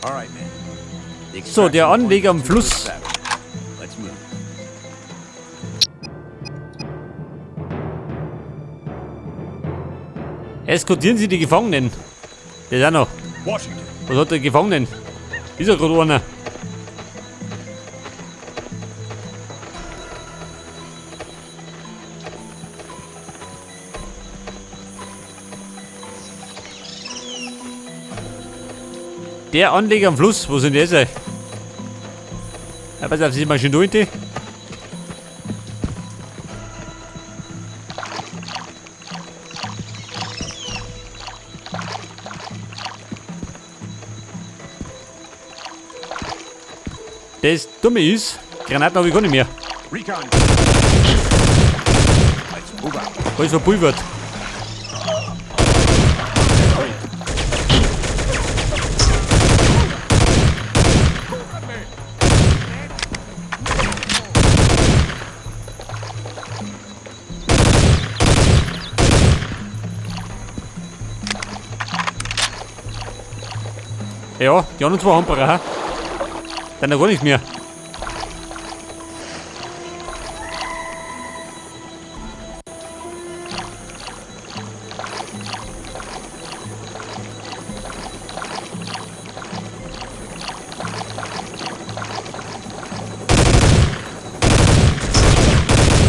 All right, men. The So, der extraction point Anleger is am to the Fluss. saddle. Let's move. Eskortieren Sie die Gefangenen. Der ist auch noch. Washington. Was hat der Gefangenen? Ist ja gerade einer. Der Anleger am Fluss, wo sind die jetzt? Ja, pass auf, sie sind mal schön da hinten. Das Dumme ist, Granaten hab ich gar nicht mehr. Recon. Let's move out. Alles verpulvert. Ja, die anderen zwei Hamperer, hä? Dann ja gar nichts mehr.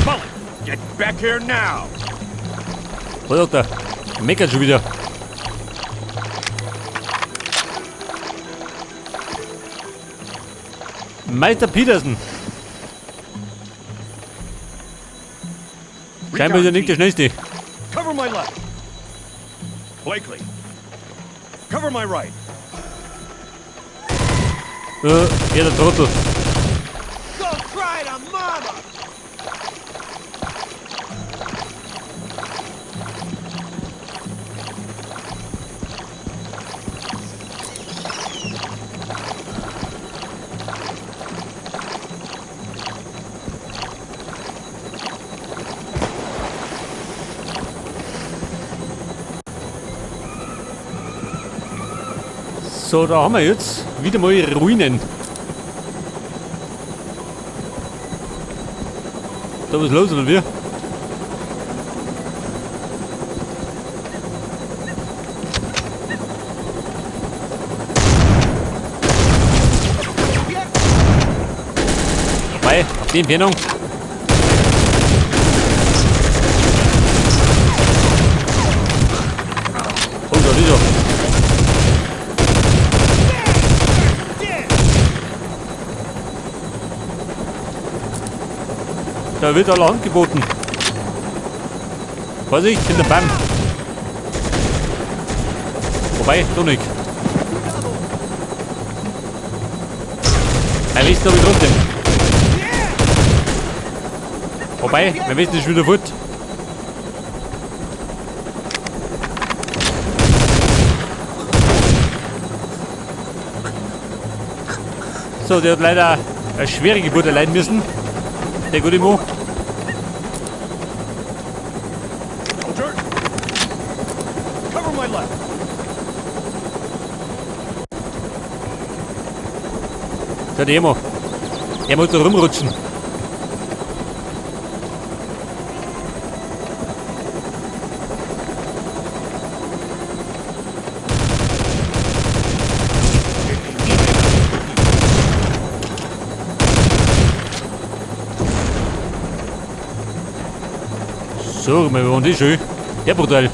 Mullen, get back here now. Was hat der? Meckert schon wieder. Meister Peterson. Scheinbar ist er nicht der Schnellste. Cover my left. Blakely. Cover my right. Ja, der Trottel. Go cry to mama! So, da haben wir jetzt wieder mal Ruinen. Da was los, oder wie? Wobei, auf die Entfernung. Oh, da ist er. Da wird allerhand geboten. Vorsicht, hinter Baum. Wobei, doch nicht. Mein Westen hab ich trotzdem. Wobei, mein Westen ist wieder fort. So, der hat leider eine schwere Geburt erleiden müssen. Der gute Mo. Cover my left. So, der Emo. Er muss da rumrutschen. So, wir waren die schön. Der brutal.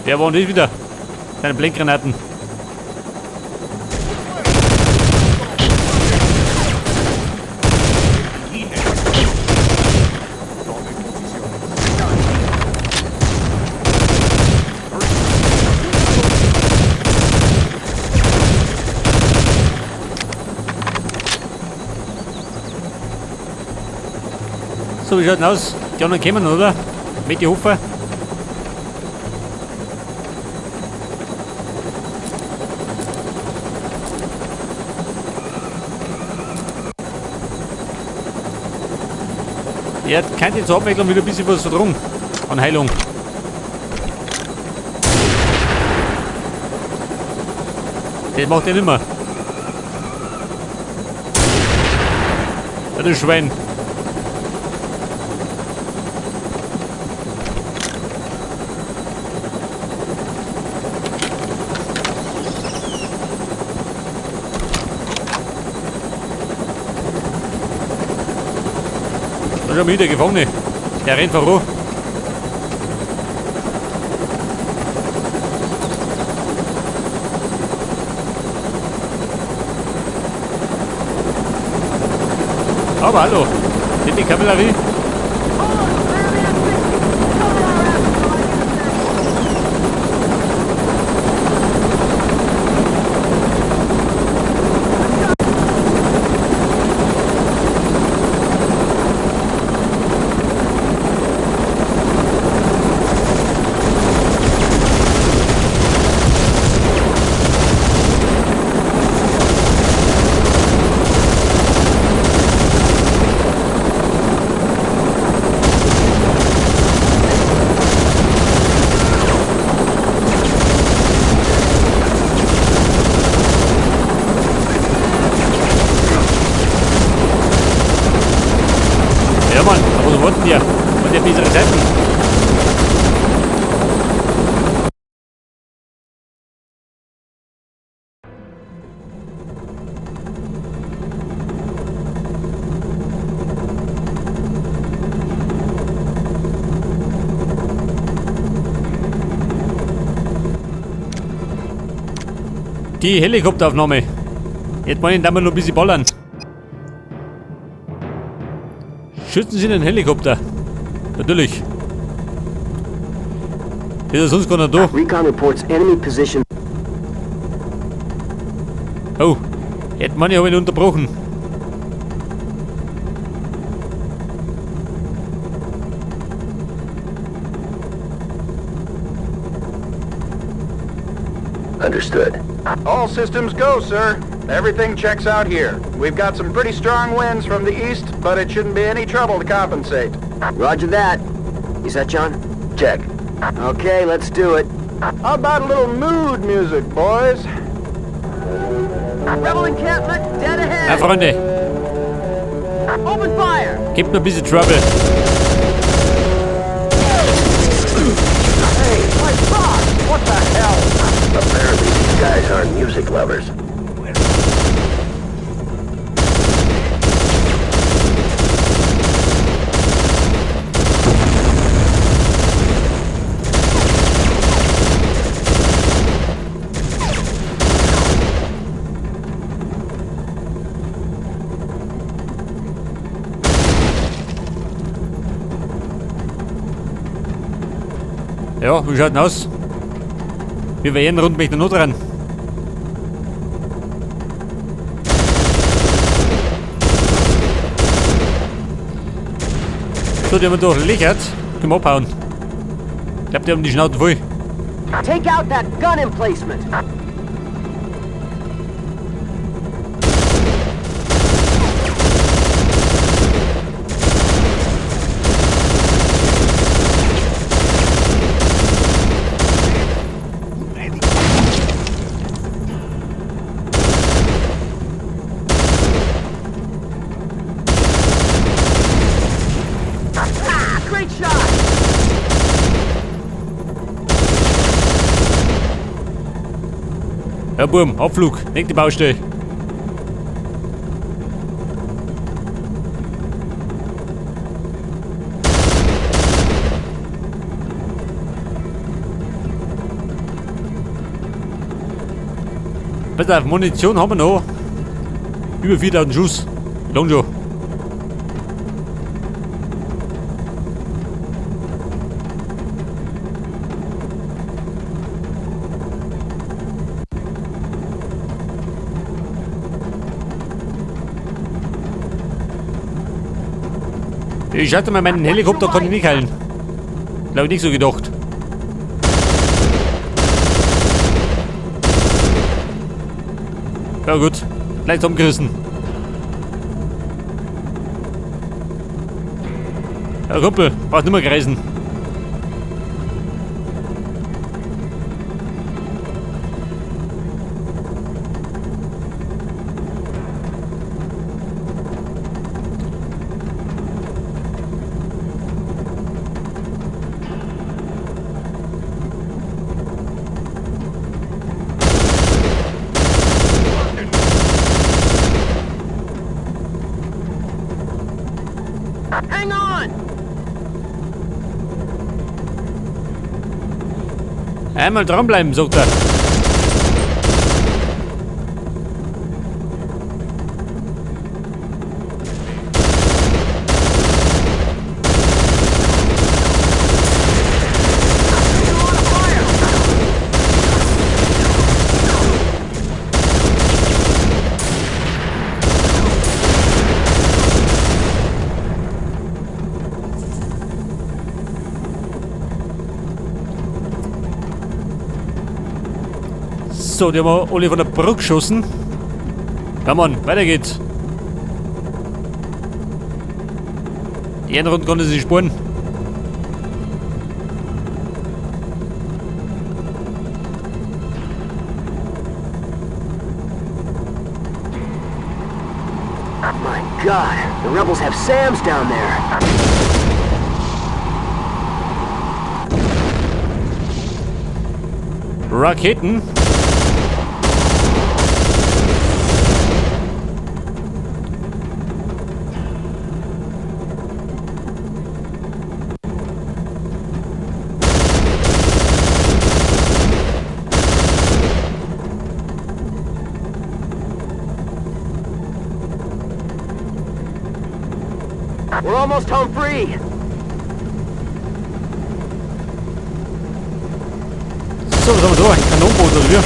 Wer war denn das wieder? Seine Blinkgranaten. So, wie schaut denn aus? Die anderen kommen, oder? Mit die Hofer. Er könnte zur Abwechslung wieder ein bisschen was verdrungen. An Heilung. Das macht er nicht mehr. Ja, du Schwein. Da ist schon wieder Gefangene. Der rennt voran. Aber hallo, die Kavallerie. Ja Mann, aber so wollten die ja. Und der bessere Seiten. Die Helikopteraufnahme. Jetzt wollen ich da mal noch ein bisschen ballern. Schützen Sie den Helikopter. Natürlich. Ist ja sonst keiner da. Recon reports enemy position. Oh, jetzt meine ich, habe ich ihn unterbrochen. Understood. All systems go, sir. Everything checks out here. We've got some pretty strong winds from the east, but it shouldn't be any trouble to compensate. Roger that. Is that John? Check. Okay, let's do it. How about a little mood music, boys? Rebel encampment dead Na, ahead. Freunde, Open fire. gebt mir ein bisschen Trouble. Hey, my God! What the hell? Apparently these guys aren't music lovers. Ja, wie schaut denn aus? Wir werden rund mich noch dran. So, die haben wir durchlöchert. Können wir abhauen. Ich glaub, die haben die Schnauze voll. Take out that gun emplacement. Ah, great shot! Ja, Burm, Abflug. Nächste Baustelle. Pass auf, Munition haben wir noch. Über 4000 Schuss. Lang schon. Ich hatte mal meinen Helikopter konnte ich nicht heilen. Glaube ich nicht so gedacht. Ja gut, gleich zusammengerissen. Herr Kumpel, braucht nicht mehr kreisen. Hang on! Einmal dranbleiben, sagt er. So, die haben wir alle von der Brücke geschossen. Come on, weiter geht's. Die anderen konnten sich sparen. My God, the rebels have SAMs down there. Raketen. We're almost home free. So, was haben wir da? Ein Kanonenboot oder wie?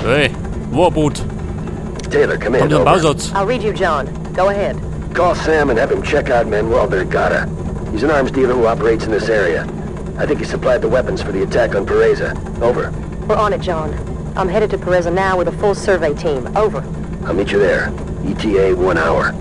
Hey, Warboot. Taylor, come in. Kommt ein Over. Bausatz. I'll read you, John. Go ahead. Call Sam and have him check out Manuel Vergara. He's an arms dealer who operates in this area. I think he supplied the weapons for the attack on Pereza. Over. We're on it, John. I'm headed to Pereza now with a full survey team. Over. I'll meet you there. ETA 1 hour.